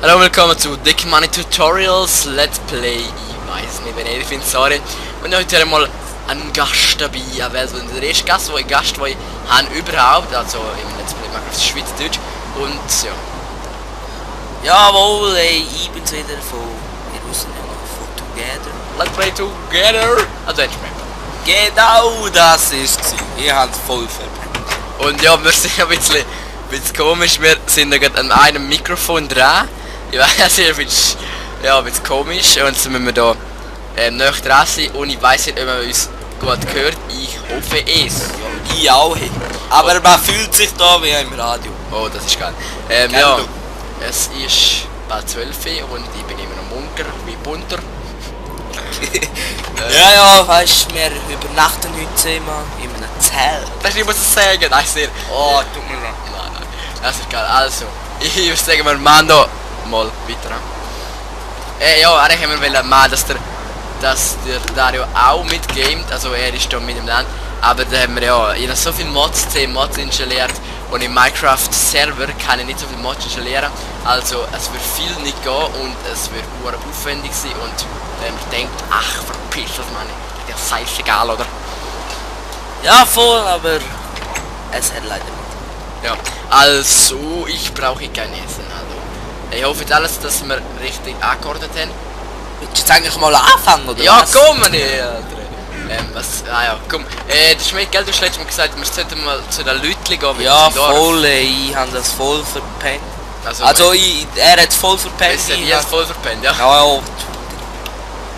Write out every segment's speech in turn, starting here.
Hallo, willkommen zu Dick Money Tutorials Let's Play. Ich weiß nicht, wenn ich finde, sorry. Und heute einmal einen Gast dabei. Also der erste Gast, den ich habe überhaupt, also im Let's Play Minecraft Schweizerdeutsch. Und ja. Jawohl, ey, ich bin's wieder von Together. Let's Play Together Adventure Map. Genau das ist es. Ich hab's voll verpennt. Und ja, wir sind ein bisschen komisch. Wir sind da gerade an einem Mikrofon dran. Ich weiß nicht, ein bisschen komisch. Und so müssen wir da näher dran sein. Und ich weiß nicht, ob man uns gut hört. Ich hoffe es. Ja, ich auch. Aber man fühlt sich da wie im Radio. Oh, das ist geil. Ja, es ist bald 12 Uhr und ich bin immer noch munter, wie bunter. Ja, weißt du, wir übernachten heute zusammen in einem Zelt. Das ich muss es sagen, nein, sehr. Oh, tut mir leid. Nein, das ist geil. Also, ich würde sagen, wir machen da mal weiter. Ja, eigentlich haben wir mal, dass der Dario auch mitgamet, also er ist da mit dem Land. Aber da haben wir ja, ich habe so viele Mods, 10 Mods installiert und im Minecraft Server kann ich nicht so viele Mods installieren. Also es wird viel nicht gehen und es wird sehr aufwendig sein und wenn man denkt, ach verpiss das Mann, ist ja scheißegal, oder? Ja, voll, aber es hat leider nicht. Ja, also ich brauche kein Essen, also ich hoffe jetzt alles, dass wir richtig angeordnet haben. Willst du jetzt eigentlich mal anfangen, oder ja, was? komm, Alter. Ja, komm. Das schmeckt, gell, du hast letztes Mal gesagt, wir sollten mal zu den Leuten gehen. Ja, voll, ich habe das voll verpennt. Also er hat es voll verpennt. Ich habe voll verpennt, ja. Ja.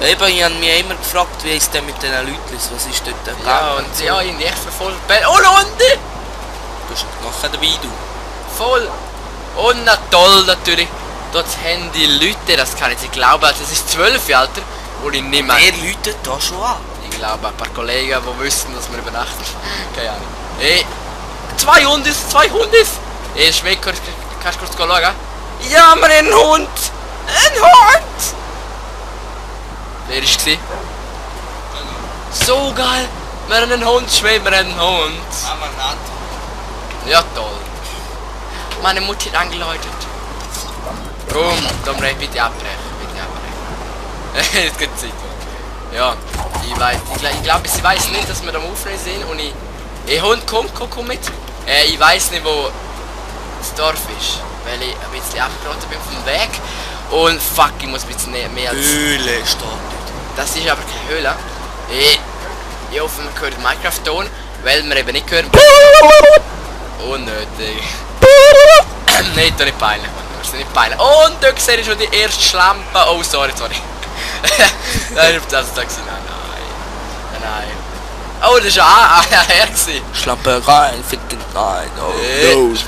Eben, ich habe mich immer gefragt, wie ist denn mit den Leuten, was ist dort gegangen? Ja, und so. Ja, ich habe echt voll verpennt. Oh, Hunde! Du bist nachher dabei, du. Voll. Und na toll, natürlich. Dort haben die Leute, das kann ich nicht glauben, also es ist 12 Alter, wo ich nicht mehr... Wer läutet da schon an? Ich glaube, ein paar Kollegen, die wissen, dass wir übernachten. Keine Ahnung. Hey, 2 Hunde! Hey, schmeckt, kannst du kurz schauen? Ja, wir haben einen Hund! Ein Hund! Wer ist es? So geil! Wir haben einen Hund, Schwede, wir haben einen Hund! Aber nicht. Ja, toll! Meine Mutter hat angeläutet. Komm, Domre, bitte abbrechen. Jetzt gibt es Zeit. Ja, ich glaube, sie weiß nicht, dass wir am Aufnehmen sind und ich... Hund, komm mit. Ich weiß nicht, wo das Dorf ist, weil ich ein bisschen abgeraten bin vom Weg. Und fuck, ich muss ein bisschen mehr als... Höhle steht dort. Das ist aber keine Höhle. Ich hoffe, man hört den Minecraft-Ton, weil wir eben nicht hören... Unnötig. Nein, da nicht peilen. Nicht peilen. Und da sehe ich schon die erste Schlampe. Oh, sorry. Nein, das war nein. Oh, das ist er gewesen. Schlampe rein, ficken rein. Oh,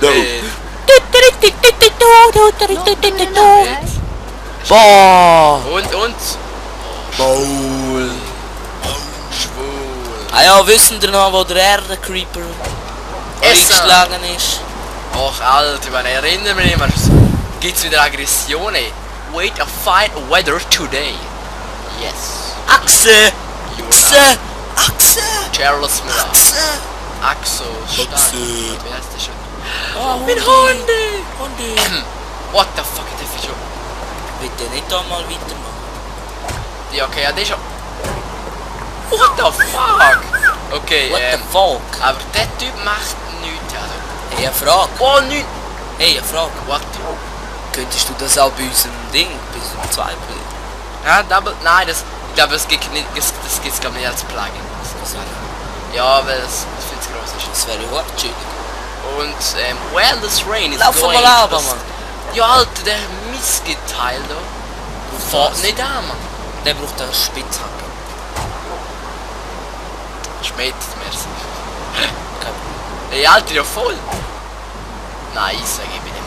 no. Boah. Und? Bowl. Schwul. Ah ja, wissen wir noch, wo der Erde-Creeper eingeschlagen ist? Och, Alter, man erinnert mich immer. Gibt's wieder Aggressionen? Wait a fine weather today. Yes. Achse! Charles Miller. Axo. Stark. Wie heißt der schon? Oh, mit Hunde! What the fuck ist der schon? Bitte nicht da mal weitermachen. Ja, okay, ja, der ist schon... What the fuck? Okay, What the fuck? aber der Typ macht nichts, also. Hey, eine Frage. Oh, nichts! Hey, eine Frage. What? Könntest du das auch bei unserem Ding, bei unserem Zweifel? Ja, Double... Nein, ich glaube, es gibt nicht... Das gibt's glaube ich nicht als Plugin. Ja, weil es viel zu groß ist. Das wäre ja chillig. Und, well, this rain is Lauf going... mal ab, Mann. Ja, Alter, der Missgeteil da. Fahrt nicht an, Mann. Der braucht eine Spitzhacke. Schmidt, merci. Ey, Alter, ja voll. Nein, ich sage, ich bin nicht.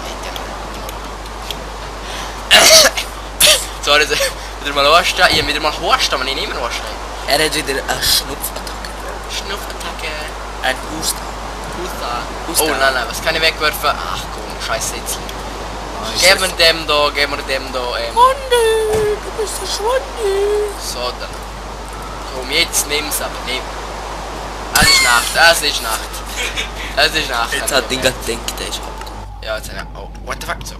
Sorry, wieder mal Horsten. Ich habe wieder mal Horsten, aber ich nicht mehr Horsten. Er hat wieder eine Schnupfattacke. Schnupfattacke. Ein Husten. Oh nein, was kann ich wegwerfen? Ach komm, scheiß Sätzchen. Geben wir dem da, Hunde, du bist verschwunden. So, dann. Komm, jetzt nimm's aber, nimm. Es ist Nacht, es ist Nacht. Es ist Nacht. Jetzt hat ihn gerade gedacht, der ist ab. Ja, jetzt haben wir... Oh, what the fuck, so.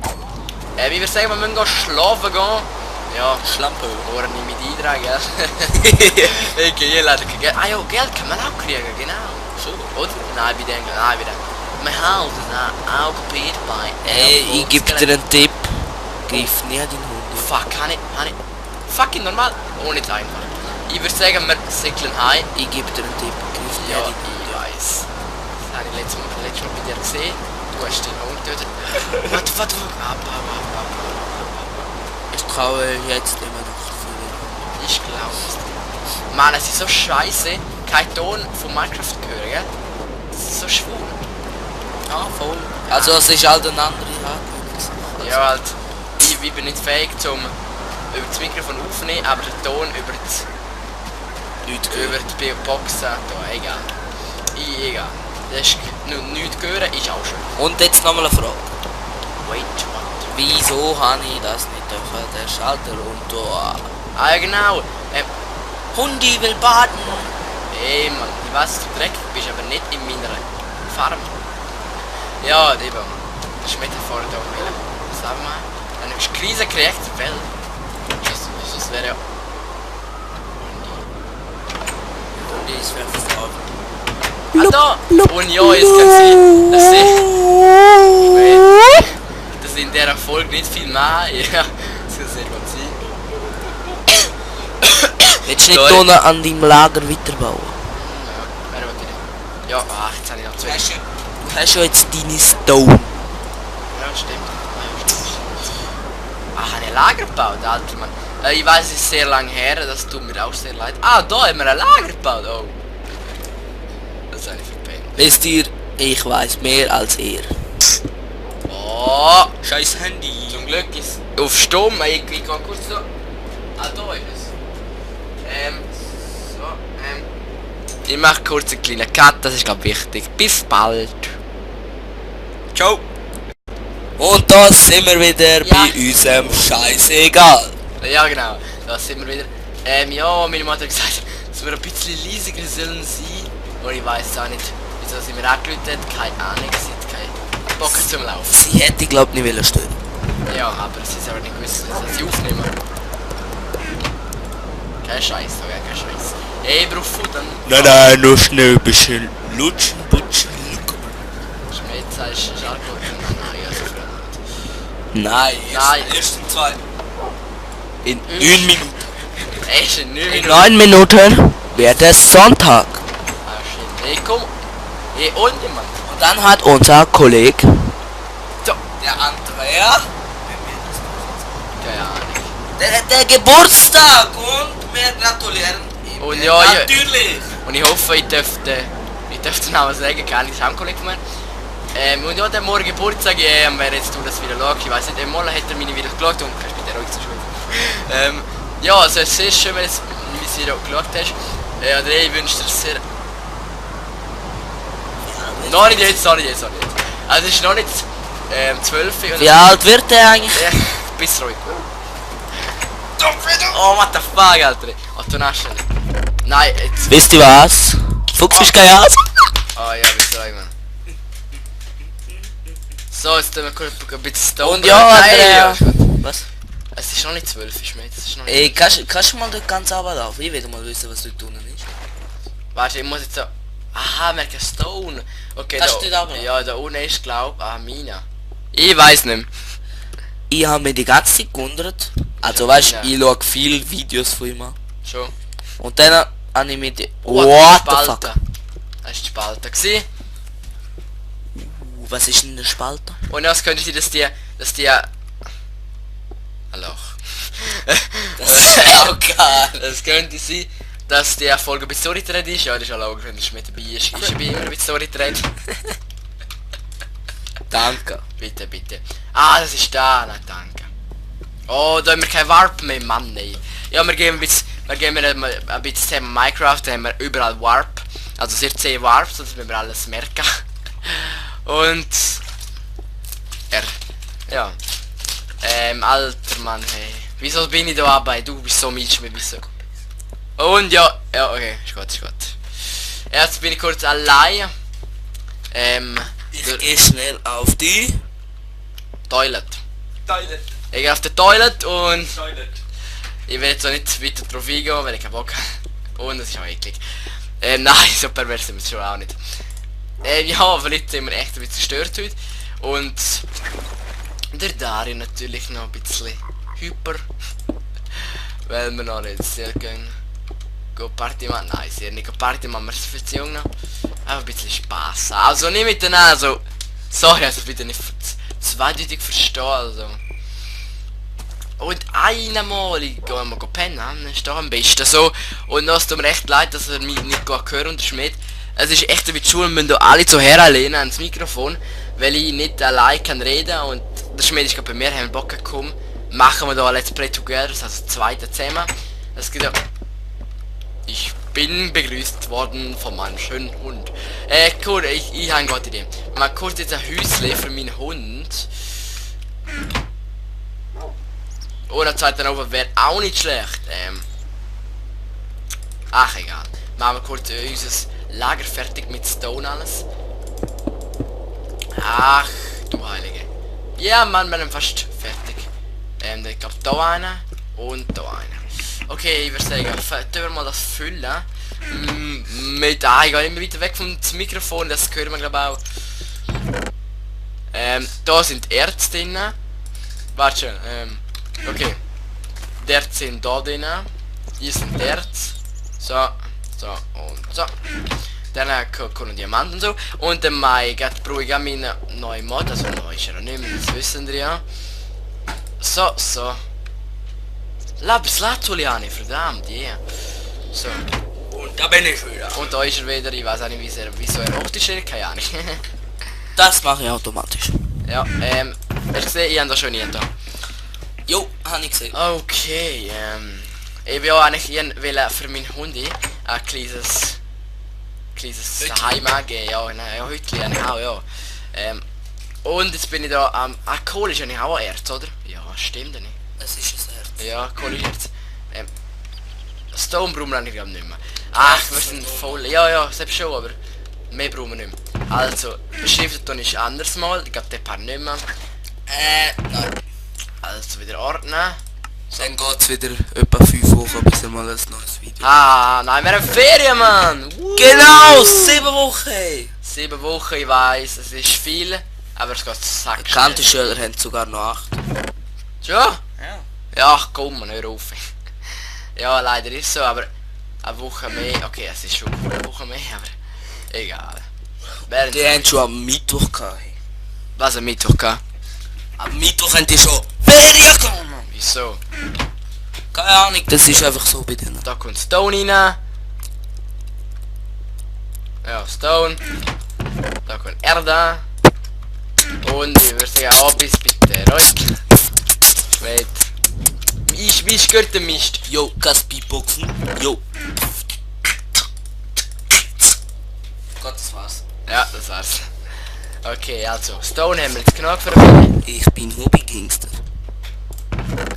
Ich würde sagen, wir müssen gehen schlafen gehen. Ja, Schlampe. oder nicht mit eintragen, gell? Ich gehe leider kein Geld. Ah ja, Geld kann man auch kriegen, genau. So. Oder? Nein, bei denen, nein, wieder. Mein Haus ist auch gebiet bei... Ich gebe dir einen Tipp. Griff nicht den Hund. Fuck, kann ich... Fucking normal. Ohne jetzt einfach. Ich würde sagen, wir segeln heim. Ich gebe dir einen Tipp. Griff nicht Ja, den Hund. ich weiß. Das habe ich letztes Mal bei dir gesehen. Du hast den Hund getötet. Warte. Ich traue jetzt immer noch für Ich glaube es. Mann, es ist so scheiße, kein Ton von Minecraft hören, gell? Es ist so schwul. Ja, voll. Also es ist halt eine andere Art. Ja, halt. Ich bin nicht fähig zum über das Mikrofon aufnehmen, aber der Ton über die Box da, egal. Egal. Das ist nichts hören, ist auch schön. Und jetzt nochmal eine Frage. Wait, what? Wieso habe ich das nicht dürfen? Der Schalter und da. Ah ja genau. Hundi will baden. Ey Mann, ich weiß, dass du dreckig bist, aber nicht in meiner Farm. Ja, eben. Das ist Metaphor da will. Sag mal. Wenn du eine Krise kriegst, weil. Das wäre ja. Hundi ist verstanden. Ah da! Und ja, jetzt kann sie. Das in dieser Folge nicht viel mehr. Ja, das kann sehr gut sein. Willst du nicht Sorry. unten an deinem Lager weiterbauen? Ja, wer will nicht? Ja, ach, jetzt habe ich noch zwei. Du hast schon jetzt deine Stone. Ja, stimmt. Ach, habe ich ein Lager gebaut, Alter, Mann. Ich weiß, es ist sehr lange her, das tut mir auch sehr leid. Ah, da haben wir ein Lager gebaut, oh. Das habe ich verpennt. Wisst ihr, ich weiß mehr als ihr. Oh, Scheiß Handy. zum Glück ist auf Stumm. Ich gehe kurz so. Ah, da ist es. Ich mache kurz einen kleinen Cut, das ist glaube ich wichtig. Bis bald. Ciao. Und da sind wir wieder Ja. bei unserem Scheißegal. Ja genau, da sind wir wieder. Ja, meine Mutter hat gesagt, dass wir ein bisschen leisiger sollen sein. Und ich weiß auch nicht, wieso sie mir angerufen hat. Keine Ahnung, sie hat keinen Bock zum Laufen. Sie hätte, glaub nicht wollen stören. Ja, aber sie ist aber nicht gewusst, dass sie aufnehmen. Kein Scheiß, okay, kein Scheiß. Ey, brauch Futter. Nein, nur schnell ein bisschen lutschen, butschen. Schmetz, ist Alkohol. Nein, ja, so früh nicht. Nein, Nein. erst in 2. In 9 Minuten. Echt, in 9 In Minuten. 9 Minuten wird es Sonntag. Ah, shit. Ey, komm. Ey, und jemand. Und dann hat unser Kollege, So. der Andrea, Keine Ahnung. der hat den Geburtstag und wir gratulieren ihm. Und ja, natürlich. Und ich hoffe, ich dürfte den Namen sagen, gar nicht, das ist auch ein Kollege von mir. Und ja, der morgen Geburtstag, wer jetzt du das wieder schaust, ich weiß nicht, mal hat er meine Videos geschaut und kannst bitte ruhig zu Schule. Ja, also es ist schön, wenn du mein Video geschaut hast. André, ich wünsche dir sehr... Noch nicht jetzt. Also es ist noch nicht 12 und... Wie alt wird der eigentlich? Ja, bist ruhig. Oh, what the fuck, Alter. Oh, du hast nicht. Nein, jetzt... Wisst ihr was? Fuchs ist kein Aas. Oh ja, wie soll ich mal. So, jetzt tun wir kurz ein bisschen Stone. Und ja, Nein, Andrea. ja, ist gut. Was? Es ist noch nicht 12, ist mir jetzt noch nicht. Ey, kannst du mal dort ganz runterlaufen? Ich will mal wissen, was dort unten ist. Weißt du, ich muss jetzt so... Aha, merke Stone. Okay, Kannst da, du dort runter? ja, da unten ist, glaub Mina. Ich weiß nicht mehr. Ich habe mich die ganze Zeit gewundert. Also weißt du, ich schaue viele Videos von ihm an. Schon. Und dann habe ich mich... Oh, What die the fuck? Spalte. Das ist die Spalte gewesen. Was ist denn der Spalter? Und das könnte sein, dass die... Hallo. Das ist auch geil. Das könnte sein, dass die Folge ein bisschen Storythread ist. Ja, das ist ja logisch, wenn das mit dabei ist. Ist dabei immer ein bisschen Storythread. Danke. Bitte, bitte. Ah, das ist da. Nein, danke. Oh, da haben wir kein Warp mehr, Mann, ey. Ja, wir geben ein bisschen Thema Minecraft, da haben wir überall Warp. Also sehr 10 Warps, das müssen wir alles merken. Und... Ja. Alter Mann, hey. Wieso bin ich da dabei? Du bist so mies mit wieso. Und ja, okay, ist gut, ist gut. Jetzt bin ich kurz allein. Ich der gehe schnell auf die Toilet. Toilette. Ich gehe auf die Toilet und Toilette. ich will jetzt auch nicht weiter drauf eingehen, weil ich keinen Bock habe. Und es ist auch eklig. Nein, so pervers sind wir schon auch nicht. Ja, vielleicht sind wir echt ein bisschen gestört heute. Und der Dario natürlich noch ein bisschen hyper. Weil wir noch nicht sehr gehen. Party machen. Nein, sehr nicht Party machen, wir für die Jungen noch. Einfach ein bisschen Spaß. Also nicht mit den also. Sorry, also bitte nicht zweideutig verstehen. Also. Und einmal ich gehe mal pennen, dann ist doch am besten so. Und es tut mir echt leid, dass er mich nicht hören und der Schmidt. Es ist echt ein bisschen schuld, wir müssen da alle zu herlehnen ans Mikrofon, weil ich nicht allein kann reden und der Schmidt ist gerade bei mir, haben Bock gekommen. Machen wir da Let's Play Together, also das zweite zusammen. Es geht ja. Ich bin begrüßt worden von meinem schönen Hund. Cool, ich habe eine gute Idee. Mal kurz jetzt ein Häusle für meinen Hund. Oder zweiter Over wäre auch nicht schlecht. Ach egal. Machen wir kurz unser Lager fertig mit Stone alles. Ach du Heilige. Ja Mann, wir sind fast fertig. Ich glaube da einer und da einer. Okay, ich würde sagen, tun wir mal das füllen. Ich gehe immer weiter weg vom Mikrofon, das hören wir glaube auch. Da sind Erz drin. Warte schon, okay. Erz sind da drin. Hier sind Erz. So und so. Dann kommen Diamanten so. Und dann brauche ich meinen neuen Mod, also neu ist er nicht mehr, das wissen wir ja. So. Lapis Lazuli, verdammt, yeah. So. Und da bin ich wieder. Und da ist er wieder, ich weiß auch nicht, wieso er optisch ist, keine Ahnung. Das mache ich automatisch. Ja, ich sehe, ich habe da schon da. Jo, habe ich gesehen. Okay, ich will auch eigentlich für meinen Hund ein kleines Heim geben. Ja, nein, ja, heute eigentlich auch, ja. Und jetzt bin ich da am... Kohle ist eigentlich auch ein Erz, oder? Ja, stimmt nicht. Es ist ein Herz. Ja, Kohle ist Erz. Stone brauchen wir eigentlich nicht mehr. Ach, wir sind voll... Ja, selbst schon, aber mehr brauchen wir nicht mehr. Also, beschriftet ist anders mal. Ich glaube, der paar nicht mehr. Nein. Also wieder ordnen. Dann geht's wieder etwa 5 Wochen, bis er mal ein neues Video. Nein, wir haben Ferien, Mann! Genau, 7 Wochen! 7 Wochen, ich weiß, es ist viel, aber es geht sack Bekannte Schüler haben sogar noch 8. Schon? Ja. Ja, ach komm, man, hör auf. Ja, leider ist so, aber eine Woche mehr, okay, es ist schon cool, eine Woche mehr, aber egal. Die haben schon am Mittwoch gehabt. Was, am Mittwoch gehabt? Am Mittwoch haben die schon Ferien gehabt. Wieso? Keine Ahnung, das ist einfach so bei denen. Da kommt Stone rein. Ja, Stone. Da kommt Erde. Und ich würde sagen, bis bitte, right? Wait. Wie gehört der Mist? Jo, kannst Beatboxen? Jo. Gott, das war's. Ja, das war's. Okay, also, Stone haben wir jetzt genug für mich. Ich bin Hobbygangster.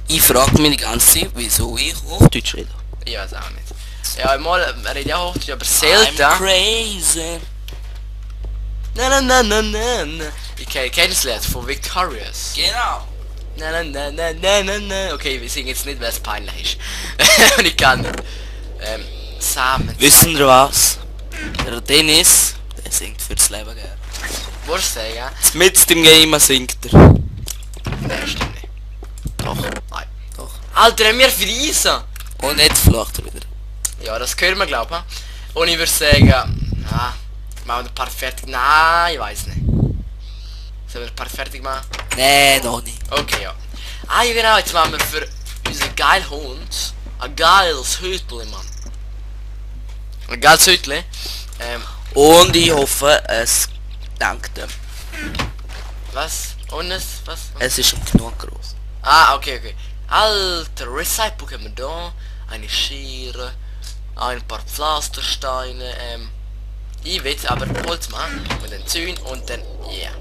Ich frage mich die ganze Zeit, wieso ich Hochdeutsch rede. Ich weiß auch nicht. Ja, mal rede ich auch Hochdeutsch, aber selten. I'm crazy. Na. Ich kenne das Lied von Victorious. Genau. Na. Okay, wir singen jetzt nicht, weil es peinlich ist. Und ich kann nicht. Samen. Wissen ihr was? Der Dennis, der singt fürs Leben gerne. Wolltest du sagen? Mit dem Gamer singt er. Nein, stimmt nicht. Doch. Nein. Doch. Alter, haben wir verreisen! Und jetzt flacht er wieder. Ja, das können wir glauben. Und ich würde sagen, machen wir ein paar fertig. Nein, ich weiß nicht. Sollen wir ein paar fertig machen? Nee, noch nicht. Okay, ja. Ja genau, jetzt machen wir für unseren geilen Hund ein geiles Hütchen, Mann. Ein geiles Hütchen. Und ich hoffe, es dankt ihm. Was? Und es? Was? Es ist genug groß. Okay. Alter, Recycle haben wir da. Eine Schere. Ein paar Pflastersteine. Ich will aber Holz machen. Mit den Zäunen und dann, yeah.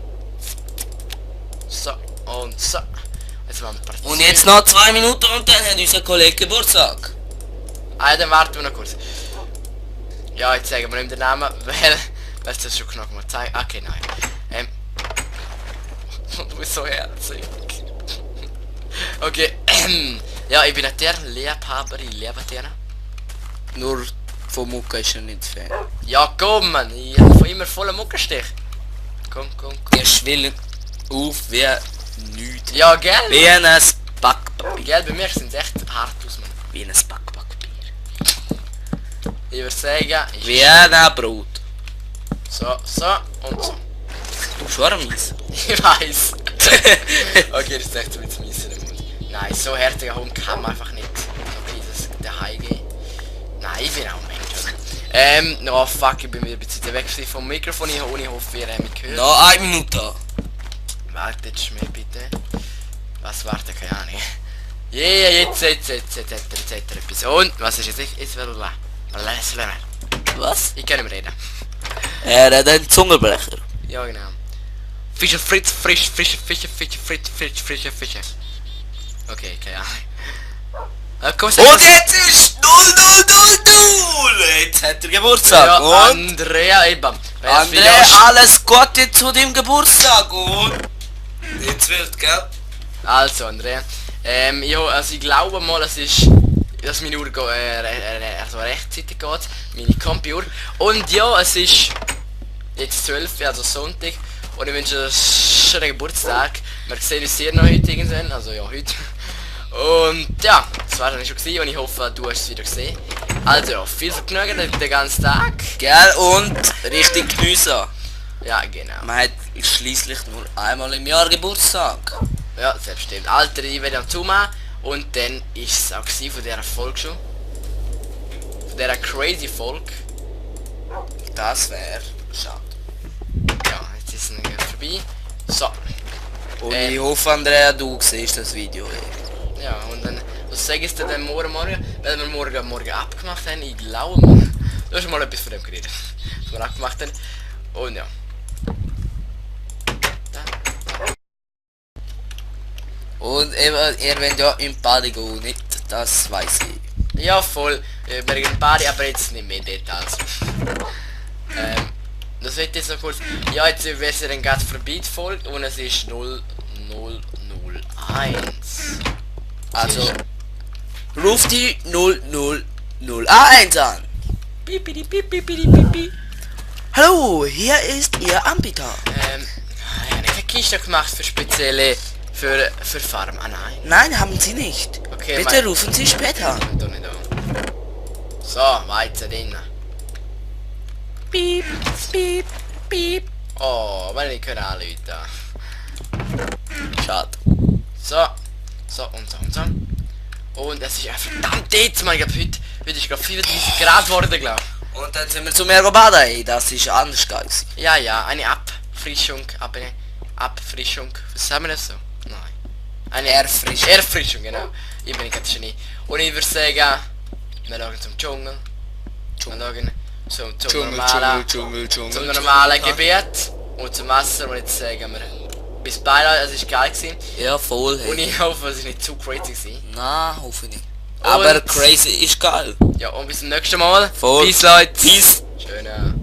So, und so. Jetzt machen wir ein paar Und jetzt noch 2 Minuten und dann hat unser Kollege Geburtstag. Ah, dann warten wir noch kurz. Ja, jetzt sagen wir ihm den Namen, weil... Weißt du, das schon noch mal zeigen? Okay, nein. Du bist so herzig. Okay. Ja, ich bin der Liebhaber, ich liebe den. Nur von Mucke ist er nicht Fan. Ja, komm, Mann. Ich hab von immer voller Muckenstich. Komm. Er schwillt auf wie nichts. Ja, gell? Wie ein Backpapier. Gell, bei mir sind sie echt hart aus, Mann. Wie ein Backpapier. Ich würde sagen, Wie ein Brot. So und so. Du Schwarmis. Ich weiß. Okay, das ist echt so mit dem Missen im Mund. Nein, so herziger Hund kann man einfach nicht. So dieses daheim gehen. Nein, ich bin auch ein Mensch, oder? Oh fuck, ich bin wieder ein bisschen weg vom Mikrofon. Ich hoffe, ihr habt mich gehört. Noch 1 Minute. Wartet schnell bitte. Was wartet? Keine Ahnung. Yeah, jetzt etwas. Und, was ist jetzt? Was? Ich kann nicht mehr reden. Er hat einen Zungenbrecher. Ja, genau. Fische Fritz, frische Fische. Okay, keine Ahnung. Komm, Und jetzt ist 0-0-0-0. Jetzt hat er Geburtstag. ja, Und Andrea eben. Andrea, alles Gute zu dem Geburtstag. Und jetzt wird, gell? Also, Andrea. Ja, also ich glaube mal, es ist... dass meine Uhr also rechtzeitig geht. Meine Computer. Und ja, es ist... jetzt 12, also Sonntag. Und ich wünsche einen schönen Geburtstag. Wir sehen uns hier noch heute irgendwann. Also ja, heute. Und ja, das war dann schon gewesen und ich hoffe, du hast es wieder gesehen. Also ja, viel Vergnügen den ganzen Tag. Gell? Und richtig geniessen. Ja, genau. Man hat schließlich nur einmal im Jahr Geburtstag. Ja, selbststimmt. Alter, ich werde am zumachen. Und dann ist es auch gewesen von dieser Folge schon. Von dieser crazy Folge. Das wäre schade. Ja, jetzt ist es nicht vorbei. So. Und ich hoffe, Andrea, du siehst das Video. Ja, und dann, was sag ich dir dann morgen, weil wir morgen abgemacht haben, ich glaube mal. Du hast mal etwas von dem geredet. Was wir abgemacht haben. Und ja. Und eben, ihr wollt ja im Body gehen, nicht? Das weiß ich. Ja, voll. Wir gehen Party, aber jetzt nicht mehr Details. Das wird jetzt noch kurz. Ja, jetzt wäre es dann gerade vorbei die Folge und es ist 0001. Also, ruft die 0001 an. Pipidi, pipidi, pipi. Hallo, hier ist Ihr Anbieter. Ich habe eine Kiste gemacht für spezielle, für Farm. Ah nein. Nein, haben Sie nicht. Okay, Bitte rufen Sie später. Da nicht da. So, weiter drin. Piep, piep, piep. Oh, wenn ich kann anrufen. Schade. So und so. Und es ist verdammt jetzt, man. Ich glaube, heute ist gerade 35 Grad geworden, glaube ich. Und dann sind wir zu mir baden, ey. Das ist anders geil. Ja, eine Abfrischung, was sagen wir das so? Nein. Eine Erfrischung, genau. Ich bin gerade Genie. Und ich würde sagen, wir schauen zum Dschungel. Wir schauen zum normalen Gebiet und zum Wasser und jetzt sagen wir bis bald, es ist geil gewesen. Ja, voll. Hey. Und ich hoffe, es ist nicht zu crazy gewesen. Na, hoffe ich nicht. Aber crazy ist geil. Ja, und bis zum nächsten Mal. Voll. Peace, Leute. Peace. Schöner.